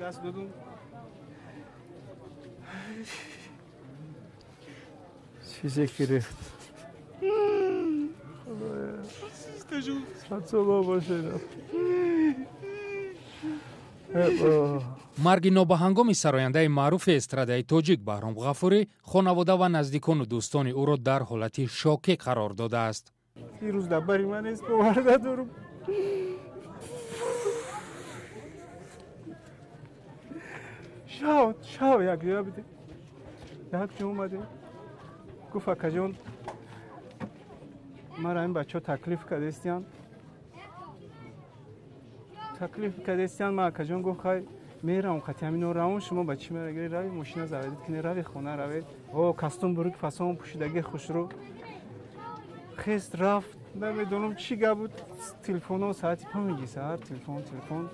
Даст додум. Чизе ки рехт. Худоя, бошед. Марги нобаҳангоми сарояндаи маъруфи эстрадаи тоҷик Баҳром Ғафурӣ хонавода ва наздикону дӯстони ӯро дар ҳолати шокӣ қарор додааст. Ирӯз дар бари ман нест, бовар надорам. Шав якҷоя будем, якҷо омадем. Гуфт: акаҷон, мара ин бачаҳо таклиф кардестиян, таклиф кардестиян. Ман, акаҷон, гуфт, хай меравам қати ҳамино равон, шумо ба чӣ мерагири? Рави мошина заведид кини, рави хона равед. О, кастум бурук фасон пӯшидаги хушрӯ хест рафт. Намедонам чӣ гап буд. Телефонҳо соати 5 саҳар телефон телефон.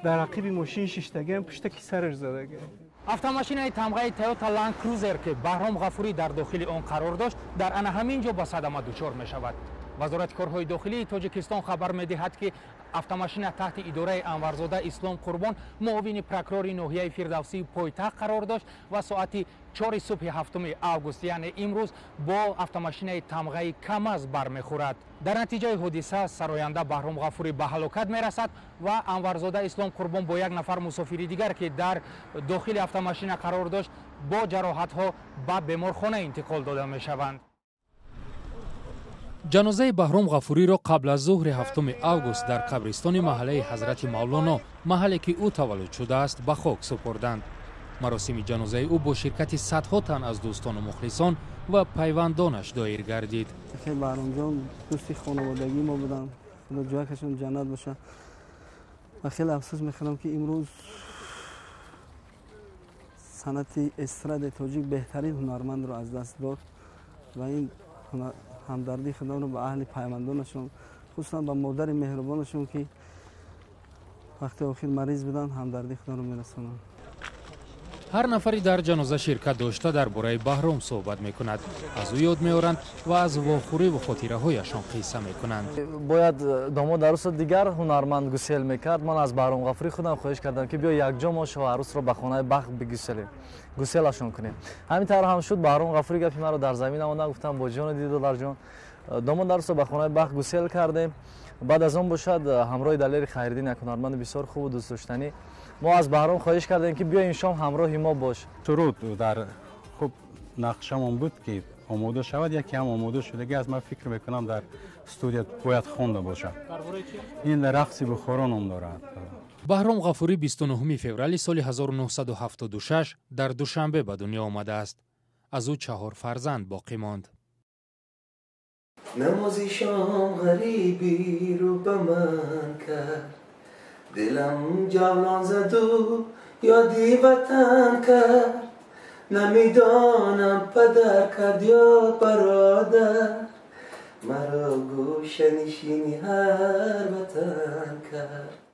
Дар ақиби мошин шиштагиам, пушта ки сараш задаги. Автомошинаи тамғаи Toyota Land Cruiser, ки Баҳром Ғафурӣ дар дохили он қарор дошт, дар ана ҳамин ҷо ба садама дучор мешавад. Вазорати корҳои дохилии Тоҷикистон хабар медиҳад, ки автомошина таҳти идораи Анварзода Ислом Қурбон, муовини прокурори ноҳияи Фирдавсии пойтахт, қарор дошт ва соати 4 субҳи 7 август, яъне имрӯз, бо автомошинаи тамғаи КамАЗ бармехӯрад. Дар натиҷаи ҳодиса сароянда Баҳром Ғафурӣ ба ҳалокат мерасад ва Анварзода Ислом Қурбон бо як нафар мусофири дигар, ки дар дохили автомошина қарор дошт, бо ҷароҳатҳо ба беморхона интиқол дода мешаванд. Ҷанозаи Баҳром Ғафуриро қабл аз зуҳри 7 август дар қабристони маҳаллаи Ҳазрати Мавлоно, маҳалле ки ӯ таваллуд шудааст, ба хок супурданд. Маросими ҷанозаи ӯ бо ширкати садҳо тан аз дӯстону мухлисон ва пайвандонаш доир гардид. Баҳромҷон дӯсти хонаводагии мо буданд, худо ҷойашон ҷаннат бошад. Ва хеле афсӯс мехӯрам, ки имрӯз санъати эстрадаи тоҷик беҳтарин ҳунармандро аз даст дод ва ин ҳамдардии худамро ба аҳли пайвандонашон, хусусан ба модари меҳрубонашон, ки вақти охир мариз буданд, ҳамдардии худамро мерасонам. Ҳар нафаре дар ҷаноза ширкат дошта дар бораи Баҳром суҳбат мекунад, аз ӯ ёд меоранд ва аз вохӯриву хотираҳояшон қисса мекунанд. Бояд домод арӯсро дигар ҳунарманд гусел мекард. Ман аз Баҳром Ғафурӣ худам хоҳиш кардам, ки биё якҷо мо шоҳ арӯсро ба хонаи бахт бигуселем, гуселашон кунем. Ҳамин тавр ҳам шуд. Баҳром Ғафурӣ гапи маро дар замин амондан, гуфтам: бо ҷону дил, додарҷон. Домод арӯсро ба хонаи бахт гусел кардем. Баъд аз он бошад, ҳамроҳи Далери Хайриддин, як ҳунарманди бисёр хубу дӯстдоштанӣ, мо аз Баҳром хоҳиш кардем, ки биё ин шом ҳамроҳи мо бош. Суруд дар хуб нақшамон буд, ки омода шавад, яке ҳам омода шудаги аз ман фикр мекунам, дар студия бояд хонда бошад. Ин рақси Бухоро ном дорад. Баҳром Ғафурӣ 29 феврали соли 1976 дар Душанбе ба дунё омадааст. Аз ӯ чаҳор фарзанд боқӣ монд. Намози шом ғарибӣ рӯ ба ман кард, дилам ҷавлон заду ёди ватан кард. Намедонам падар кард ё бародар, маро гӯшанишини ҳар ватан кард.